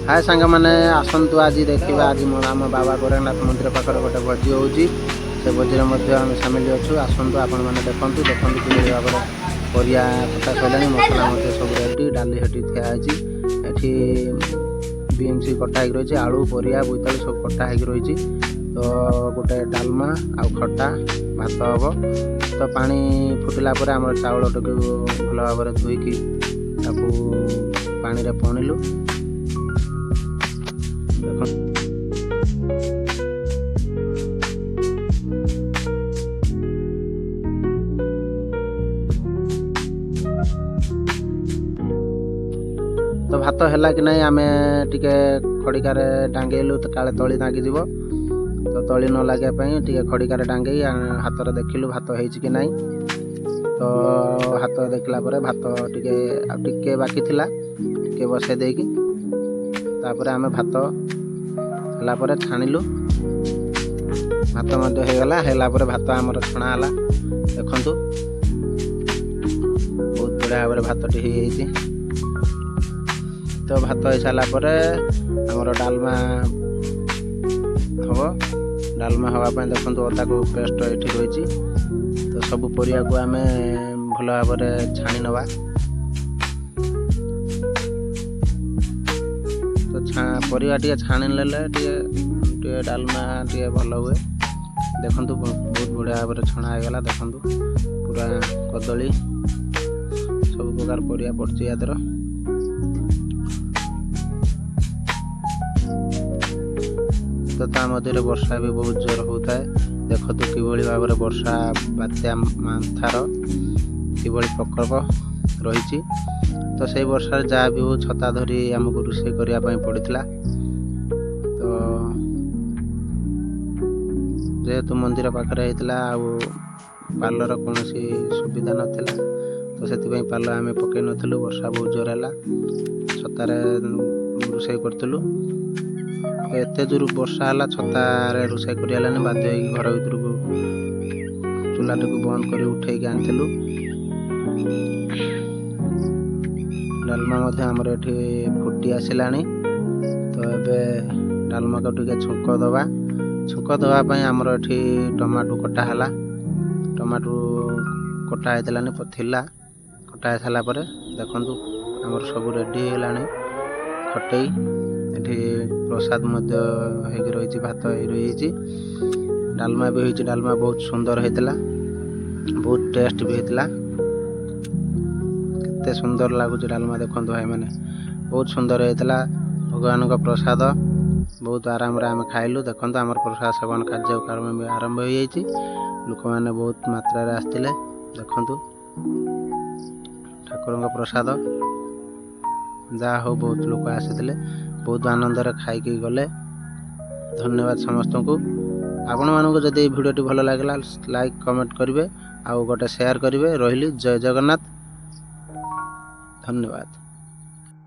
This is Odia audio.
ହାଏ ସାଙ୍ଗମାନେ, ଆସନ୍ତୁ ଆଜି ଦେଖିବା। ଆଜି ଆମ ବାବା ଗୋରଖନାଥ ମନ୍ଦିର ପାଖରେ ଗୋଟେ ଭୋଜି ହେଉଛି। ସେ ଭୋଜିରେ ମଧ୍ୟ ଆମେ ସାମିଲ ଅଛୁ। ଆସନ୍ତୁ, ଆପଣମାନେ ଦେଖନ୍ତୁ। ଦେଖନ୍ତୁ କିଭଳି ଭାବରେ ପରିବା କଟା ସରିଲାଣି, ମସଲା ମଧ୍ୟ ସବୁ ରେଡ଼ି, ଡାଲି ସେଠି ଥୁଆ ହେଇଛି। ଏଠି ବିନ୍ସ କଟା ହେଇକି ରହିଛି, ଆଳୁ, ପରିବା, ବୋଇତାଳୁ ସବୁ କଟା ହେଇକି ରହିଛି। ତ ଗୋଟେ ଡାଲମା ଆଉ ଖଟା ଭାତ ହେବ। ତ ପାଣି ଫୁଟିଲା ପରେ ଆମର ଚାଉଳଟାକୁ ଭଲ ଭାବରେ ଧୋଇକି ତାକୁ ପାଣିରେ ପଣିଲୁ। ଦେଖନ୍ତୁ, ତ ଭାତ ହେଲା କି ନାହିଁ ଆମେ ଟିକେ ଖଡ଼ିକାରେ ଡାଙ୍ଗେଇଲୁ, ତ କାଳେ ତଳି ଲାଗିଯିବ। ତ ତଳି ନ ଲାଗିବା ପାଇଁ ଟିକେ ଖଡ଼ିକାରେ ଡାଙ୍ଗେଇ ହାତରେ ଦେଖିଲୁ ଭାତ ହେଇଛି କି ନାହିଁ। ତ ହାତ ଦେଖିଲା ପରେ ଭାତ ଟିକେ ଆଉ ଟିକେ ବାକି ଥିଲା। ଟିକେ ବସେଇ ଦେଇକି ତାପରେ ଆମେ ଭାତ ହେଲା ପରେ ଛାଣିଲୁ। ଭାତ ମଧ୍ୟ ହେଇଗଲା। ହେଲା ପରେ ଭାତ ଆମର ଛଣା ହେଲା। ଦେଖନ୍ତୁ, ବହୁତ ବଢ଼ିଆ ଭାବରେ ଭାତଟି ହେଇଯାଇଛି। ତ ଭାତ ହେଇସାରିଲା ପରେ ଆମର ଡାଲମା ହେବ। ଡାଲମା ହେବା ପାଇଁ ଦେଖନ୍ତୁ, ଅଦାକୁ ପେଷ୍ଟ ଏଠି ରହିଛି। ତ ସବୁ ପରିବାକୁ ଆମେ ଭଲ ଭାବରେ ଛାଣି ନେବା। ତ ପରିବା ଟିକେ ଛାଣି ନେଲେ ଟିକେ ଟିକେ ଡାଲମା ଟିକେ ଭଲ ହୁଏ। ଦେଖନ୍ତୁ, ବହୁତ ବଢ଼ିଆ ଭାବରେ ଛଣା ହେଇଗଲା। ଦେଖନ୍ତୁ, ପୁରା କଦଳୀ, ସବୁ ପ୍ରକାର ପରିବା ପଡ଼ିଛି ୟା ଦେହରେ। ତ ତା ମଧ୍ୟରେ ବର୍ଷା ବି ବହୁତ ଜୋର ହେଉଥାଏ। ଦେଖନ୍ତୁ କିଭଳି ଭାବରେ ବର୍ଷା, ବାତ୍ୟା ମାନ୍ଥାର କିଭଳି ପ୍ରକୋପ ରହିଛି। ତ ସେଇ ବର୍ଷାରେ ଯାହା ବି ହଉ ଛତା ଧରି ଆମକୁ ରୋଷେଇ କରିବା ପାଇଁ ପଡ଼ିଥିଲା। ତ ଯେହେତୁ ମନ୍ଦିର ପାଖରେ ହେଇଥିଲା ଆଉ ପାଲର କୌଣସି ସୁବିଧା ନଥିଲା, ତ ସେଥିପାଇଁ ପାଲ ଆମେ ପକାଇ ନଥିଲୁ। ବର୍ଷା ବହୁତ ଜୋର ହେଲା, ଛତାରେ ରୋଷେଇ କରୁଥିଲୁ। ତ ଏତେ ଜୋର ବର୍ଷା ହେଲା, ଛତାରେ ରୋଷେଇ କରି ହେଲାନି। ବାଧ୍ୟ ହେଇକି ଘର ଭିତରକୁ ଚୁଲାଟାକୁ ବନ୍ଦ କରି ଉଠେଇକି ଆଣିଥିଲୁ। ଡାଲମା ମଧ୍ୟ ଆମର ଏଠି ଫୁଟି ଆସିଲାଣି। ତ ଏବେ ଡାଲମାକୁ ଟିକେ ଛୁଙ୍କ ଦେବା। ଛୁଙ୍କ ଦେବା ପାଇଁ ଆମର ଏଠି ଟମାଟୋ କଟା ହେଲା। ଟମାଟୋ କଟା ହେଇଥିଲାନି ଥିଲା। କଟା ହେଇସାରିଲା ପରେ ଦେଖନ୍ତୁ, ଆମର ସବୁ ରେଡ଼ି ହେଇଗଲାଣି। ଖଟେଇ ଏଠି ପ୍ରସାଦ ମଧ୍ୟ ହେଇକି ରହିଛି, ଭାତ ହେଇ ରହିଯାଇଛି, ଡାଲମା ବି ହେଇଛି। ଡାଲମା ବହୁତ ସୁନ୍ଦର ହେଇଥିଲା, ବହୁତ ଟେଷ୍ଟ ବି ହେଇଥିଲା। କେତେ ସୁନ୍ଦର ଲାଗୁଛି ଡାଲମା, ଦେଖନ୍ତୁ ଭାଇମାନେ। ବହୁତ ସୁନ୍ଦର ହେଇଥିଲା। ଭଗବାନଙ୍କ ପ୍ରସାଦ ବହୁତ ଆରାମରେ ଆମେ ଖାଇଲୁ। ଦେଖନ୍ତୁ, ଆମର ପ୍ରସାଦ ସେବନ କାର୍ଯ୍ୟକ୍ରମ ବି ଆରମ୍ଭ ହୋଇଯାଇଛି। ଲୋକମାନେ ବହୁତ ମାତ୍ରାରେ ଆସିଥିଲେ। ଦେଖନ୍ତୁ ଠାକୁରଙ୍କ ପ୍ରସାଦ। ଯାହା ହଉ, ବହୁତ ଲୋକ ଆସିଥିଲେ, ବହୁତ ଆନନ୍ଦରେ ଖାଇକି ଗଲେ। ଧନ୍ୟବାଦ ସମସ୍ତଙ୍କୁ। ଆପଣମାନଙ୍କୁ ଯଦି ଏଇ ଭିଡ଼ିଓଟି ଭଲ ଲାଗିଲା, ଲାଇକ୍, କମେଣ୍ଟ କରିବେ ଆଉ ଗୋଟେ ସେୟାର କରିବେ। ରହିଲି, ଜୟ ଜଗନ୍ନାଥ, ଧନ୍ୟବାଦ।